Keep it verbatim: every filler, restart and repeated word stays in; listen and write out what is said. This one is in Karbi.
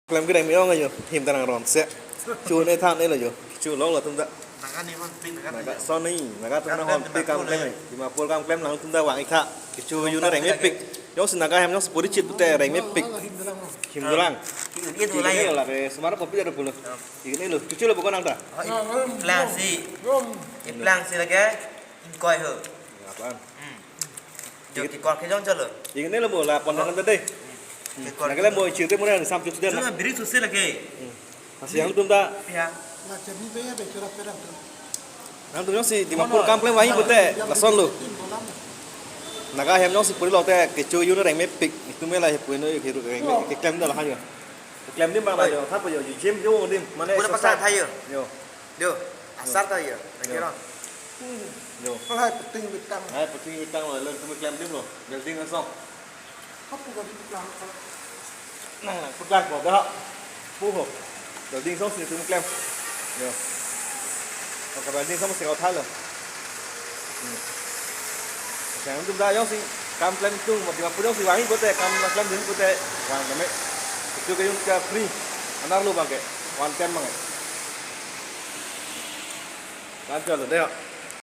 Klem kereng mi ong ajo, him ta nang ron se. Chu ne than ne lo jo. Chu long lo atum ta. Naga ni hon pik naga Naga ta. Son ni, naga atum ta hon pik kam klem. Dimapur kam klem nangtum ta vang ik tha. Chu ju ne reng mepik. Jongsi Naga hem jongsi puri chit pute reng mepik. Him dolang. Him dolang. Ye dolang. Lake semar kopi ada pulo. Ikan ni lo, chuchu lo bukan nang ta. Plang si. Iplang si lake. Ingkoi ho. Apaan? Hmm. Jo kikor ke jong chalo. Ikan ni lo bo la pon nang ta dei. Kikor. Lake le bo chute mura sam chuchu den. Chuna biri susi lake. Asi nangtum ta. Ya. Nangtum jongsi Dimapur kam klem vang ik pute lason lo. Naga hem jongsi puri lo te kecho ju ne reng mepik. Itum me la he pui no ke reng me keklem dal ha jo. Klem dim bang la jo, thap jo, jo, gym jo dim, mane exercise. Pura pasang thayo. Jo. Jo, asar thayo. Lagi ro. Jo. Lahai peting bitang. Lahai peting bitang lo, lo tum klem dim lo. Building asong. Apa ko di bitang? Nah, putang ko dah. Puho. Building asong si tum klem. Jo. Oke, building asong si kau thalo. Hmm. Sang tum ta jongsi kam klem tum, Dimapur jongsi vang ik pute, kam klem dun pute, vang keme. Itum ke jong ka free. Anar lo bang ke, one time bang ke. Kan chalo deh.